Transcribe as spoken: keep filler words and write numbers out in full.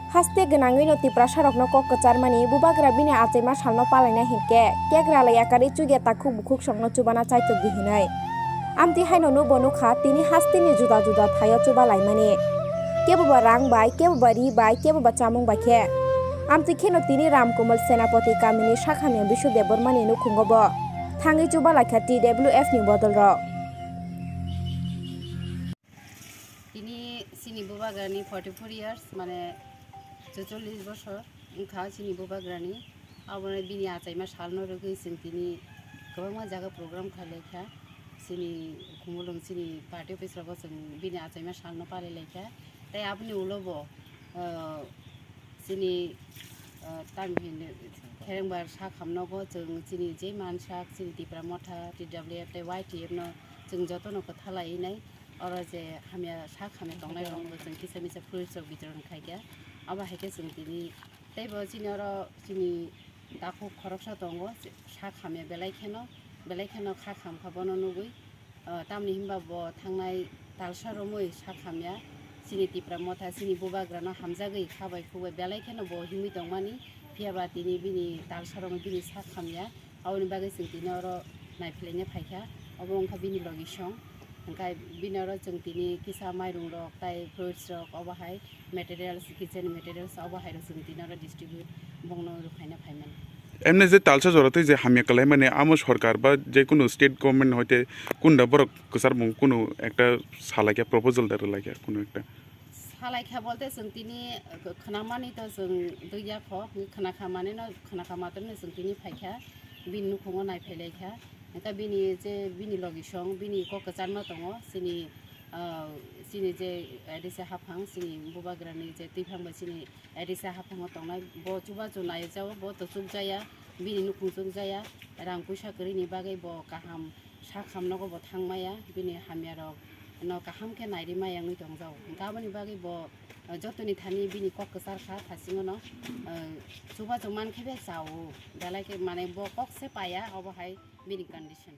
Haste gwnangwi no Tiprasa rokno kok kwcharmani bubagra bini achaima salno palaina hinkhe kekra lai yakarwi chugya takhuk bukhuk songno chubana chaitok di hinwi. Amtwi haino nubo nukha tini hasteni juda juda thaio chuba laimani. Keboba rang bai, keboba ri bai, keboba chamung bai khe. Amtwi kheno tini Ramkomal Senapati kamini sakhamya Bishu Debbarmani nukhungo bo thangwi chuba laikha T W F ni bodol rok. Tini chini bubagrani forty four years, mane chuchollis bosor wngkha chini bubagrani. Abono bini achaima salno rwgwi chwng tini kwbangma jaga program khlai kha. Chini Khumulwng chini party office rogo chwng bini achaima salno palai lai kha. Tei aboni ulo bo, ah, chini, ah, tamni hwnwi Kherengbar sak hamnogo chwng chini je mansak chini Tipra Motha, T W F tei Y T F no chwng jotono kwtha laiwi nai. Oro je hamya sak hamya tongnai rok bo chwng kisa misa fruits rok bitoron khai kha. Abo hai khe chwng tini tei bo chini oro chini takhuk khoroksa tongo, sak hamya belai kheno, belai kheno kha kham kha bono nugwi. Ah, tamni hinba bo thangnai talsa romwi sak hamya, chini Tipra Motha, chini bubagrano hamjagwi kha bai khuk bai belai kheno bo himwi tongmani, phiya ba tini bini talsa romwi bini sak hamya, aboni bagwi chwng tini oro naiphilaina phaikha, obo wngkha bini logi song, hwnkhe bini oro chwng tini kisa mairung rok tai fruits rok obo hai materials, kitchen materials obo hai rok chwng tini oro distribute bongno rwphaina phaimani. Emne je talsa jora tei je hamya kwlaimani amo sorkar ba je kunu state government hoite kunda borok kwchar bung kunu ekta salaikha proposal da rwlaikha kunu ekta. Salaikha bolte chwng tini khwnamani to chwng dwya kho, khwnakha manino khwnakha matwrwino chwng tini phaikha bini nukhungo naiphailaikha. Hwnkhe bini je bini logi song bini kok kwcharno tongo chini, ah, chini je A D C haphang chini bubagrani je twiphang bai chini A D C haphango tongnai, bo chubachu naijao, bo to chukjaya, bini nukhung chukjaya, rang puisa kwrwini bagwi bo kaham sak hamnogo bo thangmaya, bini hamyarokno kaham khe nairwmaya wngwi tongjao. Hwnkhe aboni bagwi bo, eh, jotoni thani bini kok kwchar kha, thasingono, eh, chubachu mankhe be chao, belai khe mane bo kok se paya, obo hai bini condition.